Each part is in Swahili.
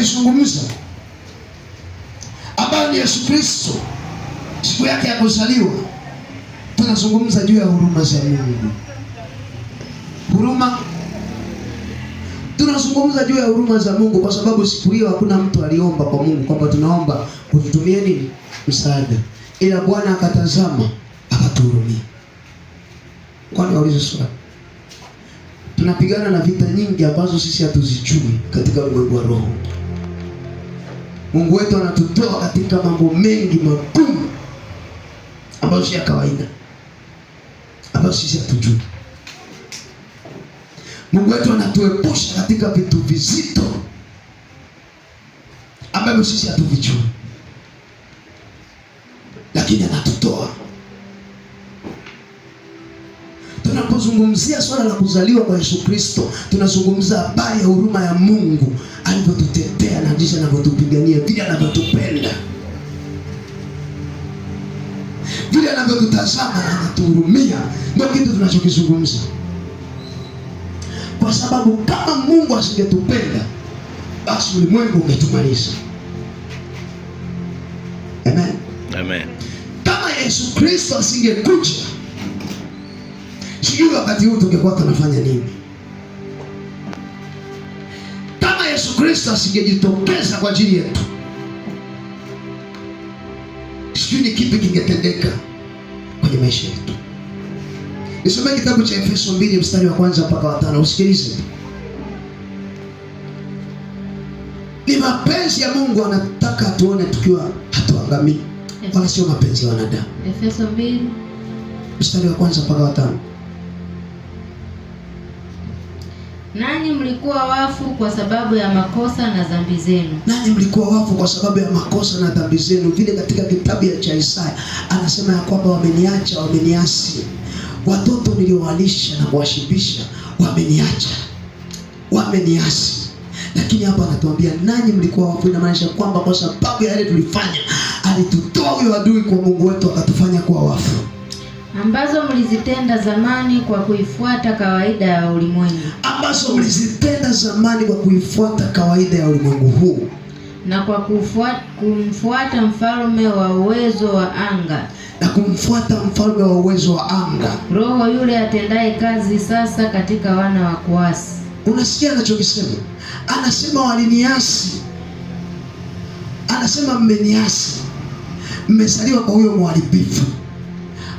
Izungumza ambayo ni Yesu Kristo, siku yake ya kuzaliwa, tunazungumza juu ya huruma za Mungu. Huruma, tunazungumza juu ya huruma za Mungu kwa sababu siku hiyo hakuna mtu aliomba kwa Mungu kwamba tunaomba kututumie nini msaada, ila Bwana akatazama akatuhurumia. Kwani waulize swali, tunapigana na vita nyingi ambazo sisi hatuzijui katika ulimwengu wa roho. Mungu wetu anatutoa katika mambo mengi magumu ambayo si ya kawaida, ambayo sisi hatujui. Mungu wetu anatuepusha katika vitu vizito ambavyo sisi hatuvijui, lakini anatutoa. Tunapozungumzia swala la kuzaliwa kwa Yesu Kristo, tunazungumza habari ya huruma ya Mungu alivyotutetea na jinsi anavyotupigania, vile anavyotupenda, vile anavyotutazama na anatuhurumia. Ndio kitu tunachokizungumza, kwa sababu kama Mungu asingetupenda basi ulimwengu ungetumaliza. Amen. Amen. Kama Yesu Kristo asingekuja, sijui wakati huu tungekuwa tunafanya nini. Kama Yesu Kristo asingejitokeza kwa ajili yetu, sijui ni kipi kingetendeka kwenye maisha yetu. Nisome kitabu cha Efeso 2 mstari wa kwanza mpaka wa 5, usikilize. Ni mapenzi ya Mungu, anataka tuone tukiwa hatuangamii, wala sio mapenzi ya wanadamu. Efeso 2 mstari wa kwanza mpaka wa 5. Nanyi mlikuwa wafu kwa sababu ya makosa na dhambi zenu. Nanyi mlikuwa wafu kwa sababu ya makosa na dhambi zenu. Vile katika kitabu cha Isaya anasema ya kwamba wameniacha, wameniasi. Watoto niliowalisha na kuwashibisha wameniacha, wameniasi. Lakini hapa anatuambia nanyi mlikuwa wafu, inamaanisha kwamba kwa sababu ya yale tulifanya, alitutoa huyo adui kwa Mungu wetu akatufanya kuwa wafu. Ambazo mlizitenda zamani kwa kuifuata kawaida ya ulimwengu. Ambazo mlizitenda zamani kwa kuifuata kawaida ya ulimwengu huu. Na kwa kumfuata mfalme wa uwezo wa anga. Na kumfuata mfalme wa uwezo wa anga. Roho yule atendaye kazi sasa katika wana wa kuasi. Unasikia anachokisema? Anasema waliniasi. Anasema mmeniasi. Mmezaliwa kwa huyo mharibifu.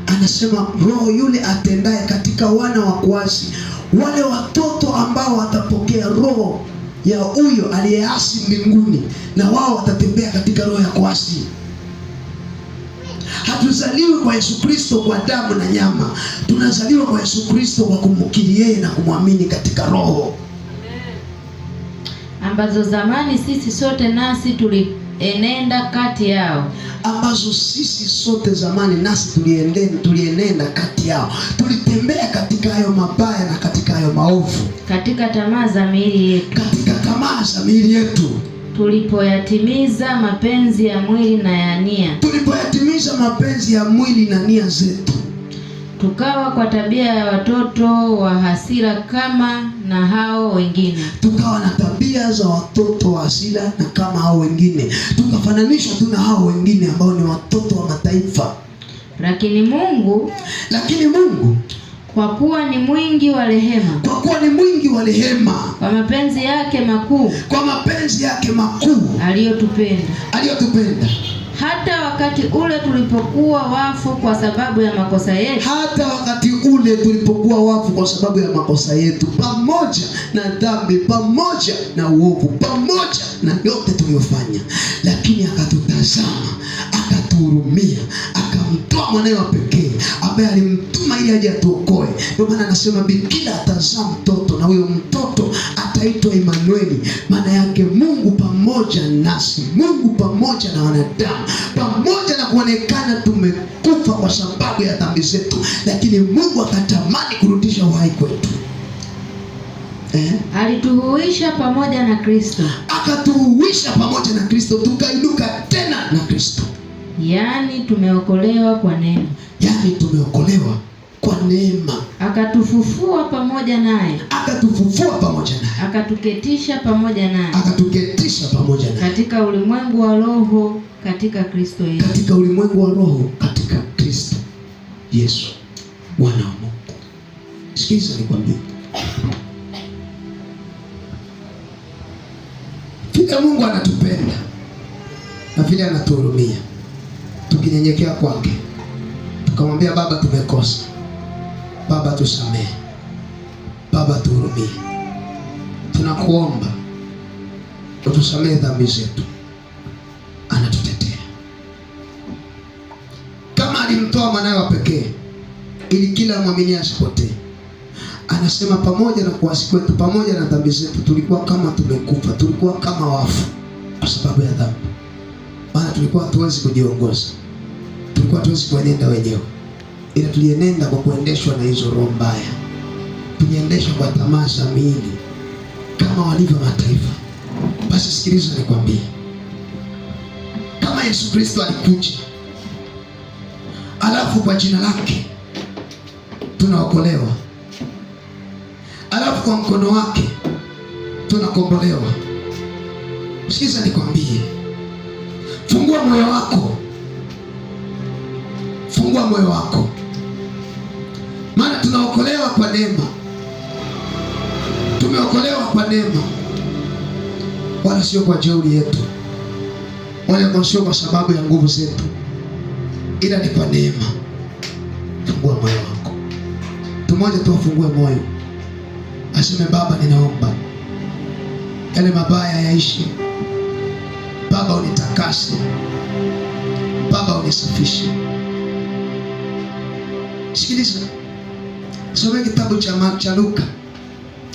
Anasema roho yule atendaye katika wana wa kuasi, wale watoto ambao watapokea roho ya huyo aliyeasi mbinguni, na wao watatembea katika roho ya kuasi. Hatuzaliwi kwa Yesu Kristo kwa damu na nyama, tunazaliwa kwa Yesu Kristo kwa kumkiri yeye na kumwamini katika roho. Ambazo zamani sisi sote nasi tulienenda kati yao. Ambazo sisi sote zamani nasi tulienenda kati yao. Tulitembea katika hayo mabaya na katika hayo maovu. Katika tamaa za miili yetu. Katika tamaa za miili yetu. Tulipoyatimiza mapenzi ya mwili na ya nia. Tulipoyatimiza mapenzi ya mwili na nia zetu. Tukawa kwa tabia ya watoto wa hasira kama na hao wengine. Tukawa na tabia za watoto wa hasira na kama hao wengine. Tukafananishwa tu na hao wengine ambao ni watoto wa mataifa. Lakini Mungu kwa kuwa ni mwingi wa rehema, kwa kuwa ni mwingi wa rehema, kwa mapenzi yake makuu, kwa mapenzi yake makuu aliyotupenda, aliyotupenda hata wakati ule tulipokuwa wafu kwa sababu ya makosa yetu, hata wakati ule tulipokuwa wafu kwa sababu ya makosa yetu, pamoja na dhambi, pamoja na uovu, pamoja na yote tuliyofanya, lakini akatutazama, akatuhurumia, akamtoa mwanawe wa pekee ambaye alimtuma ili aje atuokoe. Ndio maana anasema bikira atazaa mtoto na huyo mtoto ataitwa Emanueli, maana yake Mungu pamoja nasi, Mungu pamoja na wanadamu. Pamoja na kuonekana tumekufa kwa sababu ya dhambi zetu, lakini Mungu akatamani kurudisha uhai kwetu. Alituhuisha pamoja na Kristo. Akatuhuisha pamoja na Kristo, tukainuka tena na Kristo. Yaani tumeokolewa kwa neema. Yaani tumeokolewa Kwa neema. Akatufufua pamoja naye. Akatufufua pamoja naye. Akatuketisha pamoja naye. Akatuketisha pamoja naye. Katika ulimwengu wa roho katika Kristo Yesu. Katika ulimwengu wa roho katika Kristo Yesu, Mwana wa Mungu. Sikiza nikwambie, vile Mungu anatupenda na vile anatuhurumia, tukinyenyekea kwake tukamwambia Baba, tumekosa, Baba tusamehe, Baba tuhurumie, tunakuomba utusamehe dhambi zetu, anatutetea. Kama alimtoa mwanawe wa pekee ili kila mwamini asipotee, anasema pamoja na kuasi kwetu, pamoja na dhambi zetu, tulikuwa kama tumekufa, tulikuwa kama wafu kwa sababu ya dhambi. Maana tulikuwa hatuwezi kujiongoza, tulikuwa hatuwezi kuenenda wenyewe, ila tulienenda kwa kuendeshwa na hizo roho mbaya, tuliendeshwa kwa tamaa za miili kama walivyo mataifa. Basi sikiliza nikwambie, kama Yesu Kristo alikuja alafu kwa jina lake tunaokolewa, alafu kwa mkono wake tunakombolewa. Sikiza nikwambie, fungua moyo wako, fungua moyo wako, maana tunaokolewa kwa neema, tumeokolewa kwa neema, wala sio kwa jeuri yetu, wala sio kwa sababu ya nguvu zetu, ila ni kwa neema. Fungua moyo wako. Tumoja tu afungue moyo, aseme Baba, ninaomba yale mabaya yaishi, Baba unitakase, Baba unisafishe. Sikiliza, some kitabu cha Luka